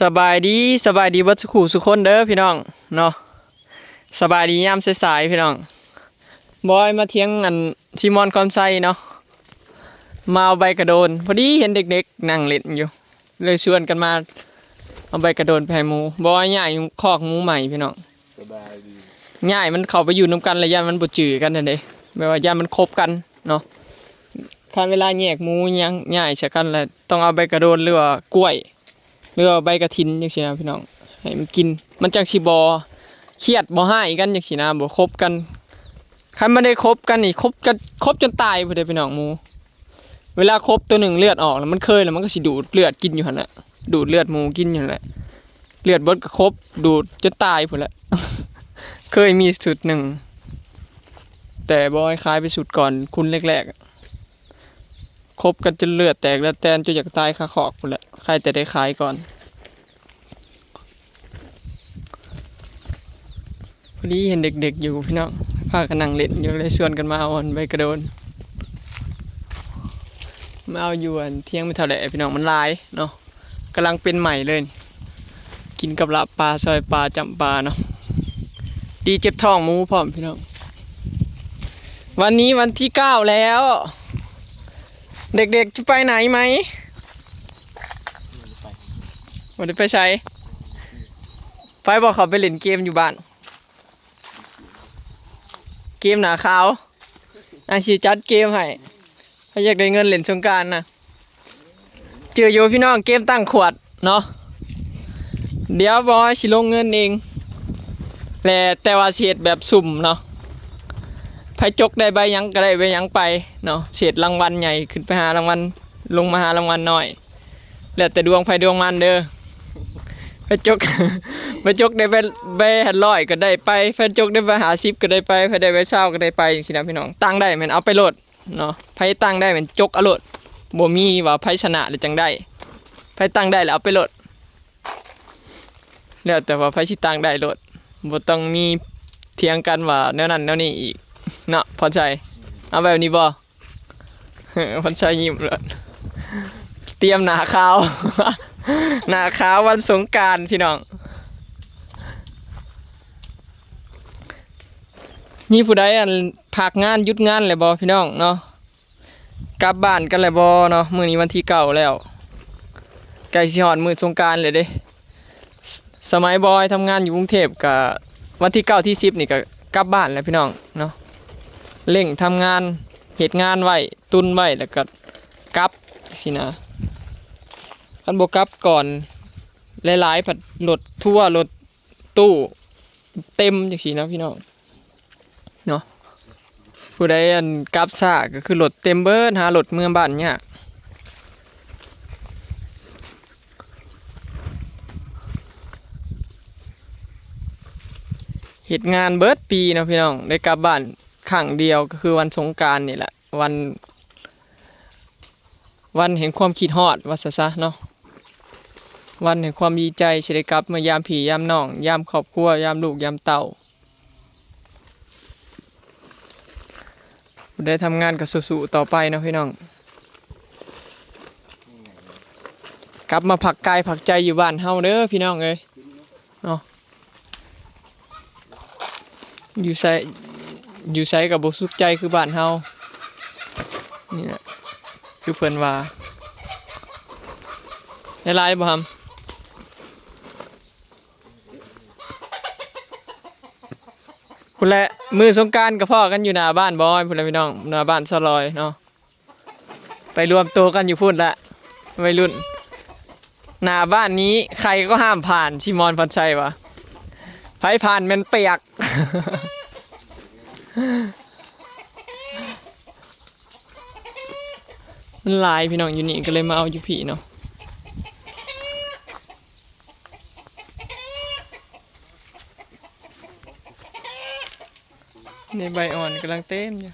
ສະບາຍດີ ສະບາຍດີເບິດສູ່ຄູ່ສູ່ຄົນເດີພີ່ນ້ອງເນາະ. ສະບາຍດີຍາມສາຍໆພີ່ນ້ອງ. ບອຍມາຖຽງອັນຊີມອນຄອນໄຊເນາະ ມາເອົາໃບກະໂດນ. ພໍດີເຫັນເດັກໆນັ່ງຫຼິ້ນຢູ່ ເລີຍຊວນກັນມາເອົາໃບກະໂດນໄປໃຫ້ໝູ. ບອຍຍ້າຍຄອກໝູໃໝ່ພີ່ນ້ອງ. ສະບາຍດີ. ຍ້າຍມັນເຂົ້າໄປຢູ່ນຳກັນລະຢ້ານມັນບໍ່ຈື່ກັນຫັ້ນເດ້ ແບບວ່າຢ້ານມັນຄົບກັນເນາະ. ຄັນເວລາແຍກໝູຫຍັງຍ້າຍໃສ່ກັນລະ ຕ້ອງເອົາໃບກະໂດນ ຫຼືວ່າກ້ວຍ ຫຼືວ່າໃບກະຖິນຈັ່ງຊີ້ນະພີ່ນ້ອງ ໃຫ້ມັນກິນ ມັນຈັ່ງຊິບໍ່ຄຽດບໍ່ຮ້າຍກັນຈັ່ງຊີ້ນະ ບໍ່ຄົບກັນ. ຄັນມັນໄດ້ຄົບກັນນີ້ ຄົບກັນ ຄົບຈົນຕາຍພຸ້ນເດ້ພີ່ນ້ອງໝູ. ເວລາຄົບໂຕໜຶ່ງເລືອດອອກລະ ມັນເຄີຍລະ ມັນກະຊິດູດເລືອດກິນຢູ່ຫັ້ນແຫຼະ ດູດເລືອດໝູກິນຢູ່ຫັ້ນແຫຼະ. ເລືອດເບິດກະຄົບ ດູດຈົນຕາຍພຸ້ນແຫຼະ. ເຄີຍມີຊຸດໜຶ່ງ ແຕ່ບອຍຂາຍໄປຊຸດກ່ອນຄຸນແລກໆ ຄົບກັນຈົນເລືອດແຕກເລືອດແຕນ ຈົນຢາກຕາຍຄາຄອກພຸ້ນແຫຼະ. ໃຄແຕ່ໄດ້ຂາຍກ່ອນ. ພໍດີເຫັນເດັກໆຢູ່ພີ່ນ້ອງ ພາກັນນັ່ງຫຼິ້ນຢູ່ ເລີຍຊວນກັນມາເອົາອັນໃບກະໂດນ ມາເອົາຢູ່ອັນຖຽງແມ່ເຖົ້າແຫຼະພີ່ນ້ອງ. ມັນຫຼາຍເນາະ ກຳລັງເປັນໃໝ່ເລີຍ ກິນກັບລາບປາ ຊອຍປາ ຈ້ຳປາເນາະ. ດີເຈັບທ້ອງໝູພ້ອມພີ່ນ້ອງ. ວັນນີ້ວັນທີເກົ້າແລ້ວ ເດັກໆຈະໄປໄຫນໄໝ? ບໍ່ໄດ້ໄປໃສ. ໄປບໍ່ ເຂົາໄປຫຼິ້ນເກມຢູ່ບ້ານ ເກມໜ້າຂາວ. ອ້າຍຊິຈັດເກມໃຫ້ ໃຜຢາກໄດ້ເງິນຫຼິ້ນສົງການນະ. ຈື່ຢູ່ພີ່ນ້ອງ ເກມຕັ້ງຂວດເນາະ. ດຽວບອຍຊິລົງເງິນເອງແຫຼະ ແຕ່ວ່າຊິເຮັດແບບສຸ່ມເນາະ. ໃຜຈົກໄດ້ໃບຫຍັງກະໄດ້ໃບຫຍັງໄປເນາະ. ຊິເຮັດລາງວັນໃຫຍ່ຂຶ້ນໄປຫາລາງວັນ ລົງມາຫາລາງວັນນ້ອຍ ແລ້ວແຕ່ດວງໃຜດວງມັນເດີ. ໃຜຈົກ ໃຜຈົກໄດ້ໃບ ໃບຫ້າຮ້ອຍກະໄດ້ໄປ ໃຜຈົກໄດ້ໃບຫ້າສິບກະໄດ້ໄປ ໃຜໄດ້ໃບຊາວກະໄດ້ໄປ ຈັ່ງຊີ້ນະພີ່ນ້ອງ. ຕັ້ງໄດ້ແມ່ນເອົາໄປໂລດເນາະ ໃຜຕັ້ງໄດ້ແມ່ນຈົກເອົາໂລດ. ບໍ່ມີວ່າໃຜຊະນະແລ້ວຈັ່ງໄດ້ ໃຜຕັ້ງໄດ້ແລ້ວເອົາໄປໂລດ. ແລ້ວແຕ່ວ່າໃຜຊິຕັ້ງໄດ້ໂລດ ບໍ່ຕ້ອງມີຖຽງກັນວ່າແນວນັ້ນແນວນີ້ອີກເນາະ. ພອນໄຊ ເອົາແບບນີ້ບໍ່? ພອນໄຊຍິ້ມໂລດ ຕຽມໜ້າຂາວ ໜ້າຂາວວັນສົງການພີ່ນ້ອງ. ມີຜູ້ໃດອັນພັກງານຢຸດງານແລ້ວບໍ່ພີ່ນ້ອງເນາະ? ກັບບ້ານກັນແລ້ວບໍ່ເນາະ? ມື້ນີ້ວັນທີເກົ້າແລ້ວ ໃກ້ຊິຮອດມື້ສົງການແລ້ວເດ້. ສະໄໝບອຍທຳງານຢູ່ກຸງເທບກະ ວັນທີເກົ້າທີສິບນີ້ກະກັບບ້ານແລ້ວພີ່ນ້ອງເນາະ. ເລັ່ງທຳງານ ເຮັດງານໄວ້ ຕຸນໄວ້ ແລ້ວກະກັບຊີ້ນະ. ຄັນບໍ່ກັບກ່ອນຫຼາຍໆ ພັດລົດທົວ ລົດຕູ້ເຕັມຈັ່ງຊີ້ນະພີ່ນ້ອງເນາະ. ຜູ້ໃດອັນກັບຊ້າກະຄືລົດເຕັມເບີດ ຫາລົດເມືອບ້ານຍາກ. ເຮັດງານເບິດປີເນາະພີ່ນ້ອງ ໄດ້ກັບບ້ານຄັ້ງດຽວ ກະຄືວັນສົງການນີ້ແຫຼະ ວັນ ວັນແຫ່ງຄວາມຄິດຮອດວ່າຊະຊະເນາະ. ວັນແຫ່ງຄວາມດີໃຈ ຊິໄດ້ກັບມາຢາມພີ່ຢາມນ້ອງ ຢາມຄອບຄົວ ຢາມລູກຢາມເຕົ້າ. ຜູ້ໃດທຳງານກະສູ້ໆຕໍ່ໄປເນາະພີ່ນ້ອງ. ກັບມາພັກກາຍພັກໃຈຢູ່ບ້ານເຮົາເດີພີ່ນ້ອງເອີຍເນາະ. ຢູ່ໃສ ຢູ່ໃສກະບໍ່ສຸກໃຈຄືບ້ານເຮົານີ້ແຫຼະ ຄືເພິ່ນວ່າ. ຫຼາຍໆບໍ່ຫຳ? ພຸ້ນແຫຼະ ມື້ສົງການກະພໍ້ກັນຢູ່ໜ້າບ້ານບອຍພຸ້ນແຫຼະພີ່ນ້ອງ ໜ້າບ້ານສາວລອຍເນາະ. ໄປລວມໂຕກັນຢູ່ພຸ້ນແຫຼະ ໄວລຸ້ນ. ໜ້າບ້ານນີ້ໃຄກໍຫ້າມຜ່ານ ຊີມອນ ພອນໄຊວ່າ ໃຜຜ່ານແມ່ນປຽກ. ມັນຫຼາຍພີ່ນ້ອງຢູ່ນີ້ ກະເລີຍມາເອົາຢູ່ພີ້ເນາະ. ນີ້ໃບອ່ອນກຳລັງເຕັມຢູ່.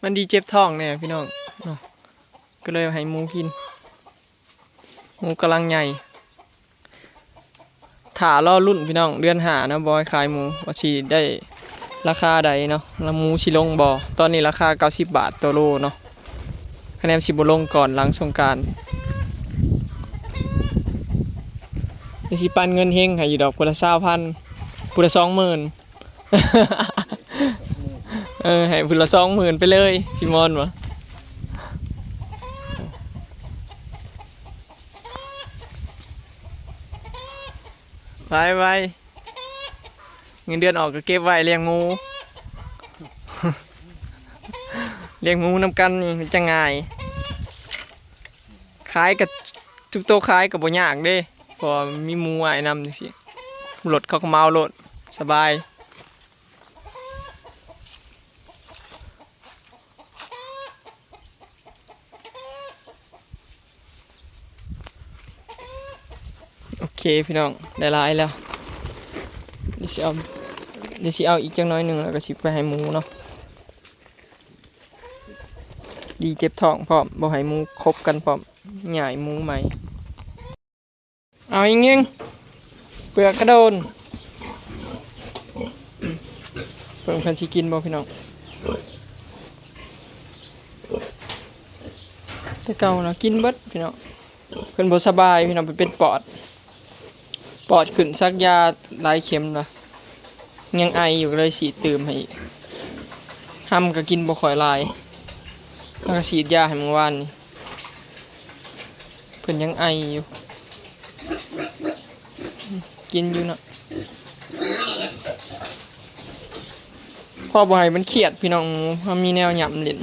ມັນດີເຈັບທ້ອງແດ່ພີ່ນ້ອງເນາະ ກະເລີຍໃຫ້ໝູກິນ. ໝູກຳລັງໃຫຍ່. ຖ້າລໍລຸ້ນພີ່ນ້ອງ ເດືອນຫ້າເນາະ ບອຍຂາຍໝູ ວ່າຊິໄດ້ລາຄາໃດເນາະ ລະໝູຊິລົງບໍ່. ຕອນນີ້ລາຄາເກົ້າສິບບາດຕໍ່ໂລເນາະ. ໃຜ ແນມຊິບໍ່ລົງກ່ອນຫຼັງສົງການ. ດຽວຊິປັນເງິນເຮັງໃຫ້ຢູ່ດອກ ຜູ້ລະຊາວພັນ ຜູ້ລະສອງໝື່ນ. ເອີ ໃຫ້ຜູ້ລະສອງໝື່ນໄປເລີຍ ຊິມອນວ່າ. ໄວໆ ເງິນເດືອນອອກກໍເກັບໄວ້ລ້ຽງໝູ ລ້ຽງໝູນຳກັນນີ້ມັນຈະງ່າຍ. ຂາຍກໍ ທຸກໂຕຂາຍກໍບໍ່ຍາກເດ້ ເພາະວ່າມີໝູອ້າຍນຳຈັ່ງຊີ້ ລົດເຂົາກໍເໝົາໂລດ ສະບາຍ. ໂອເຄພີ່ນ້ອງ ໄດ້ຫຼາຍແລ້ວ ດຽວຊິເອົາ ດຽວຊິເອົາອີກຈັກໜ້ອຍໜຶ່ງ ແລ້ວກໍຊິໄປໃຫ້ໝູເນາະ. ດີເຈັບທ້ອງພ້ອມ ບໍ່ໃຫ້ໝູຄົບກັນພ້ອມ ຍ້າຍໝູໃໝ່. ເອົາອີກເງ ເປືອກກະໂດນ ເບິ່ງເພິ່ນຊິກິນບໍ່ພີ່ນ້ອງ. ແຕ່ເກົ່ານະກິນເບິດພີ່ນ້ອງ ເພິ່ນບໍ່ສະບາຍພີ່ນ້ອງ ເພິ່ນເປັນປອດ ປອດຂຶ້ນ ສັກຢາຫຼາຍເຂັມລະ ຍັງໄອຢູ່ ກໍເລີຍສີດຕື່ມໃຫ້ອີກ. ຮຳກໍກິນບໍ່ຄ່ອຍຫຼາຍ ເຮົາກໍສີດຢາໃຫ້ມື້ວານນີ້. ເພິ່ນຍັງໄອຢູ່ ກິນຢູ່ເນາະ ພໍບໍ່ໃຫ້ມັນຄຽດພີ່ນ້ອງ. ເຮົາມີແນວຫຍ້ຳຫຼິ້ນ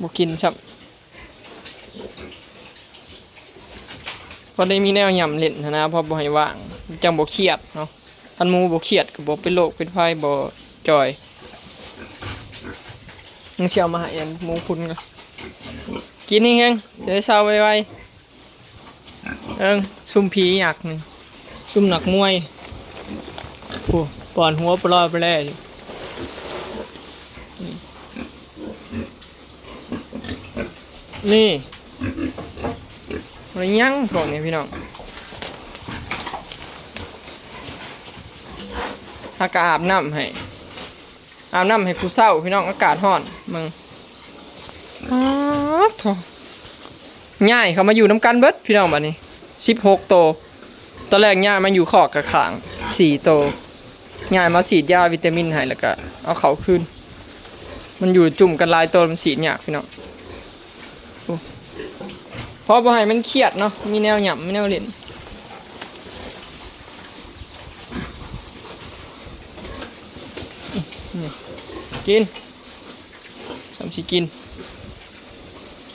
ບໍ່ກິນຊ້ຳ ພໍໄດ້ມີແນວຫຍ້ຳຫຼິ້ນຫັ້ນນະ ພໍບໍ່ໃຫ້ວ່າງ ຈັ່ງບໍ່ຄຽດເນາະ. ຄັນໝູບໍ່ຄຽດກໍບໍ່ເປັນໂລກເປັນໄພ ບໍ່ຈ່ອຍ. ຍັງຊິເອົາມາໃຫ້ອັນໝູຄຸນກ່ອນ ກິນແຮງໆ ຈະໄດ້ເຊົາໄວໆ. ເອີ ຊຸມຜີຍັກນີ້ ຊຸມນັກມວຍ ໂອ້ ປ້ອນຫົວປະຫຼໍ່ປະແຫຼຢູ່. ນີ້ ບໍ່ໄດ້ຫຍັງພວກນີ້ພີ່ນ້ອງ ຫາກະອາບນ້ຳໃຫ້ ອາບນ້ຳໃຫ້ຄູ່ເຊົ້າພີ່ນ້ອງ ອາກາດຮ້ອນ. ເບິ່ງ ປາດໂທ້ ຍ້າຍເຂົ້າມາຢູ່ນຳກັນເບິດພີ່ນ້ອງ ບາດນີ້ສິບຫົກໂຕ. ຕອນແລກຍ້າຍມາຢູ່ຄອກຂ້າງໆ ສີ່ໂຕ ຍ້າຍມາສີດຢາວິຕາມິນໃຫ້ ແລ້ວກະເອົາເຂົ້າຄືນ. ມັນຢູ່ຈຸ້ມກັນຫຼາຍໂຕ ມັນສີດຍາກພີ່ນ້ອງ. ໂອ້ ພໍບໍ່ໃຫ້ມັນຄຽດເນາະ ມີແນວຫຍ້ຳ ມີແນວຫຼິ້ນ. ນີ້ ກິນ ຊ້ຳຊິກິນ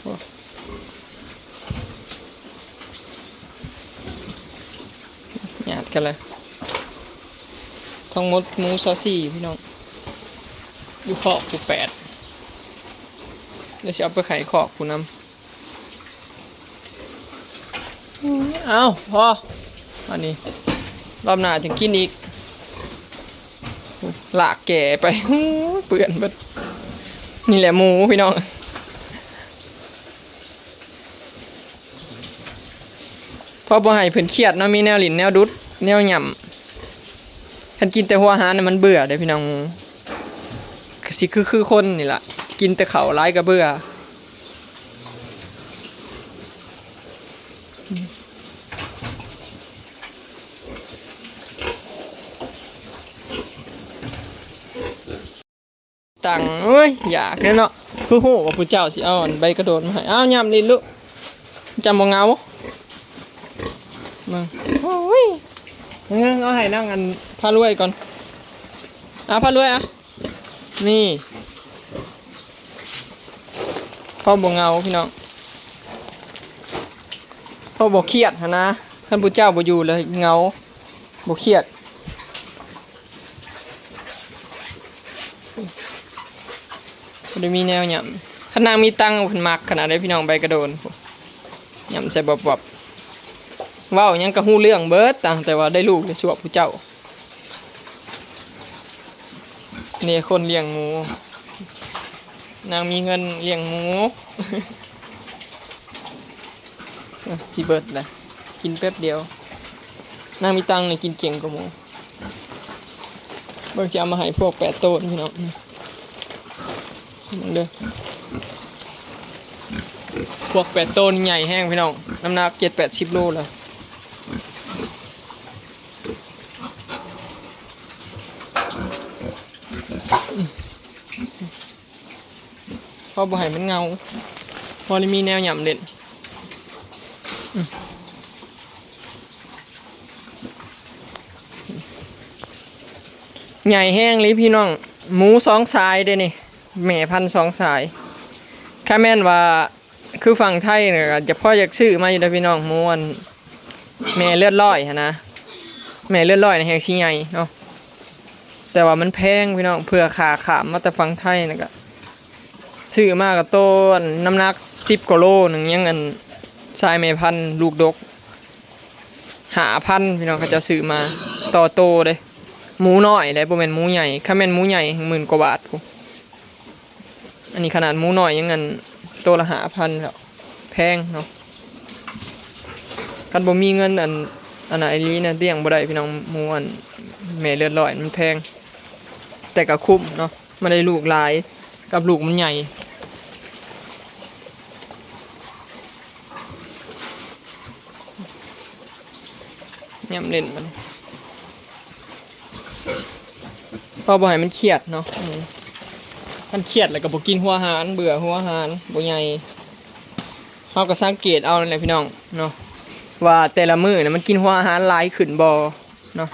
ໂອ້ ຍາດກັນເລີຍ. ທັງໝົດໝູຊາວສີ່ພີ່ນ້ອງ ຢູ່ຄອກຜູ້ແປດ ດຽວຊິເອົາໄປໄຂຄອກຜູ້ນຳ. ເອົາ ພໍ ອັນນີ້ ລອບໜ້າຈຶ່ງກິນອີກ ລາກແກ່ໄປ ເປື້ອນເບິດ. ນີ້ແຫຼະໝູພີ່ນ້ອງ ພໍບໍ່ໃຫ້ເພິ່ນຄຽດເນາະ ມີແນວຫຼິ້ນ ແນວດູດ ແນວຫຍ້ຳ. ຄັນກິນແຕ່ຫົວອາຫານນະມັນເບື່ອເດ້ພີ່ນ້ອງ ກໍຊິຄື ຄືຄົນນີ້ລະ ກິນແຕ່ເຂົ້າຫຼາຍກໍເບື່ອ. ຕັງ ໂອ້ຍ ຢາກເດ້ເນາະ ຄືຮູ້ວ່າຜູ້ເຈົ້າຊິເອົາອັນໃບກະໂດນມາໃຫ້. ອ້າວ ຫຍ້ຳຫຼິ້ນລູກ ຈັ່ງບໍ່ເຫງົາ. ມາ ໂອ້ຍ ເອົາໃຫ້ນາງອັນພາລວຍກ່ອນ. ອາ ພາລວຍ ອະ ນີ້ ພໍບໍ່ເຫງົາພີ່ນ້ອງ ພໍບໍ່ຄຽດຫັ້ນນະ. ຄັນຜູ້ເຈົ້າບໍ່ຢູ່ແລ້ວເຫງົາ ບໍ່ຄຽດ ບໍ່ໄດ້ມີແນວຫຍ້ຳ. ຄັນນາງມີຕັງເພິ່ນມັກຂະໜາດໃດພີ່ນ້ອງ ໃບກະໂດນ ຫຍ້ຳໃສ່ບອບໆ ເວົ້າຫຍັງກໍຮູ້ເລື່ອງເບິດ ຕັ້ງແຕ່ວ່າໄດ້ລູກໄດ້ຊວບຜູ້ເຈົ້າ. ນີ້ຄົນລ້ຽງໝູ ນາງມີເງິນລ້ຽງໝູ. ເອີ ຊິເບິດແລ້ວ ກິນແປັບດຽວ. ນາງມີຕັງນີ້ກິນເກັ່ງກວ່າໝູ. ເບິ່ງ ຊິເອົາມາໃຫ້ພວກແປດໂຕນພີ່ນ້ອງ ເບິ່ງເດີ. ພວກແປດໂຕນີ້ໃຫຍ່ແຮງພີ່ນ້ອງ ນ້ຳໜັກເຈັດແປດສິບໂລແລ້ວ. ເພາະບໍ່ໃຫ້ມັນເຫງົາ ພໍໄດ້ມີແນວຫຍ້ຳເຫຼັ້ນ. ໃຫຍ່ແຮງເລີຍພີ່ນ້ອງ ໝູສອງສາຍເດ້ນີ້ ແມ່ພັນສອງສາຍ. ຄັນແມ່ນວ່າຄືຝັ່ງໄທນີ້ກໍຈະພໍຢາກຊື້ມາຢູ່ເດ້ພີ່ນ້ອງ ໝູອັນ ແມ່ເລືອດຮ້ອຍຫັ້ນນະ ແມ່ເລືອດຮ້ອຍນະແຮງຊິໃຫຍ່ເນາະ ແຕ່ວ່າມັນແພງພີ່ນ້ອງ ເພື່ອຄ່າຂ້າມມາແຕ່ຝັ່ງໄທນະ ກະຊື້ມາກະໂຕອັນນ້ຳໜັກສິບກວ່າໂລໜຶ່ງ ຍັງອັນຊາຍແມ່ພັນລູກດົກຫ້າພັນພີ່ນ້ອງ ເຂົາເຈົ້າຊື້ມາຕໍ່ໂຕເດ້ ໝູນ້ອຍເດ້ ບໍ່ແມ່ນໝູໃຫຍ່ ຄັນແມ່ນໝູໃຫຍ່ແຮງໝື່ນກວ່າບາດພຸ້ນ. ອັນນີ້ຂະໜາດໝູນ້ອຍຍັງອັນໂຕລະຫ້າພັນແລ້ວ ແພງເນາະ ຄັນບໍ່ມີເງິນອັນ ອັນນັ້ນອີ່ຫຼີນະ ລ້ຽງບໍ່ໄດ້ພີ່ນ້ອງ ໝູອັນແມ່ເລືອດຮ້ອຍມັນແພງ ແຕ່ກໍຄຸ້ມເນາະ ມັນໄດ້ລູກຫຼາຍກັບລູກມັນໃຫຍ່. ຫຍ້ຳເຫຼັ້ນມັນ ເພາະບໍ່ໃຫ້ມັນຄຽດເນາະ ອືມ ຄັນຄຽດແລ້ວກໍບໍ່ກິນຫົວອາຫານ ເບື່ອຫົວອາຫານ ບໍ່ໃຫຍ່. ເຮົາກໍສັງເກດເອົານັ້ນແຫຼະພີ່ນ້ອງເນາະ ວ່າແຕ່ລະມື້ນະມັນກິນຫົວອາຫານຫຼາຍຂຶ້ນບໍ່ເນາະ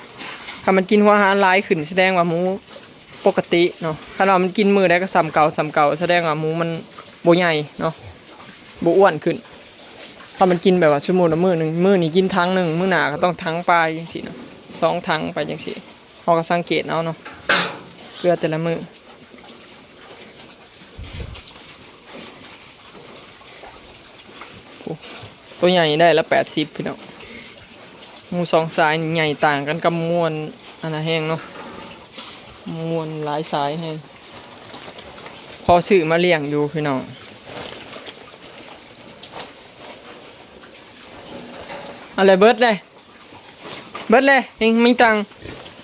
ຖ້າມັນກິນຫົວອາຫານຫຼາຍຂຶ້ນ ສະແດງວ່າໝູ ປົກກະຕິເນາະ ຄັນວ່າມັນກິນມື້ໃດກໍສ່ຳເກົ່າ ສ່ຳເກົ່າ ສະແດງວ່າໝູມັນບໍ່ໃຫຍ່ເນາະ ບໍ່ອ້ວນຂຶ້ນ. ຖ້າມັນກິນແບບວ່າ ສົມມຸດວ່າມື້ໜຶ່ງ ມື້ນີ້ກິນຖັງໜຶ່ງ ມື້ໜ້າກໍຕ້ອງຖັງປາຍຈັ່ງຊີ້ນະ ສອງຖັງໄປຈັ່ງຊີ້ ເຮົາກໍສັງເກດເອົາເນາະ ເກືອແຕ່ລະມື້. ໂອ້ ໂຕໃຫຍ່ໄດ້ລະແປດສິບພີ່ນ້ອງ ໝູສອງສາຍນີ້ໃຫຍ່ຕ່າງກັນກັບໝູອັນ ອັນນັ້ນແຮງເນາະ ໝູອັນຫຼາຍສາຍແຮງ ພໍຊື້ມາລ້ຽງຢູ່ພີ່ນ້ອງ. ເອົາແຫຼະ ເບິດເລີຍ ເບິດເລີຍ ຍັງມີຕັງ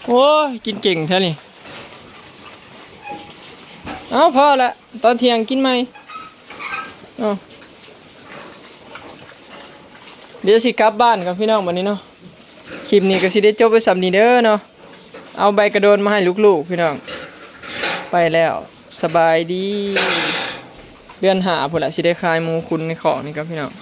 ໂອ້ຍ ກິນເກັ່ງແທ້ນີ້. ເອົາ ພໍລະ ຕອນທ່ຽງກິນໃໝ່ ເອົາ ດຽວຊິກັບບ້ານກ່ອນພີ່ນ້ອງ ບັດນີ້ເນາະ ຄລິບນີ້ກໍຊິໄດ້ຈົບໄວ້ສ່ຳນີ້ເດີເນາະ. ເອົາໃບກະໂດນມາໃຫ້ລູກໆ ພີ່ນ້ອງ ໄປແລ້ວ ສະບາຍດີ. ເດືອນຫ້າພຸ້ນລະ ຊິໄດ້ຂາຍໝູຂຸນໃນຄອກນີ້ກັບພີ່ນ້ອງ.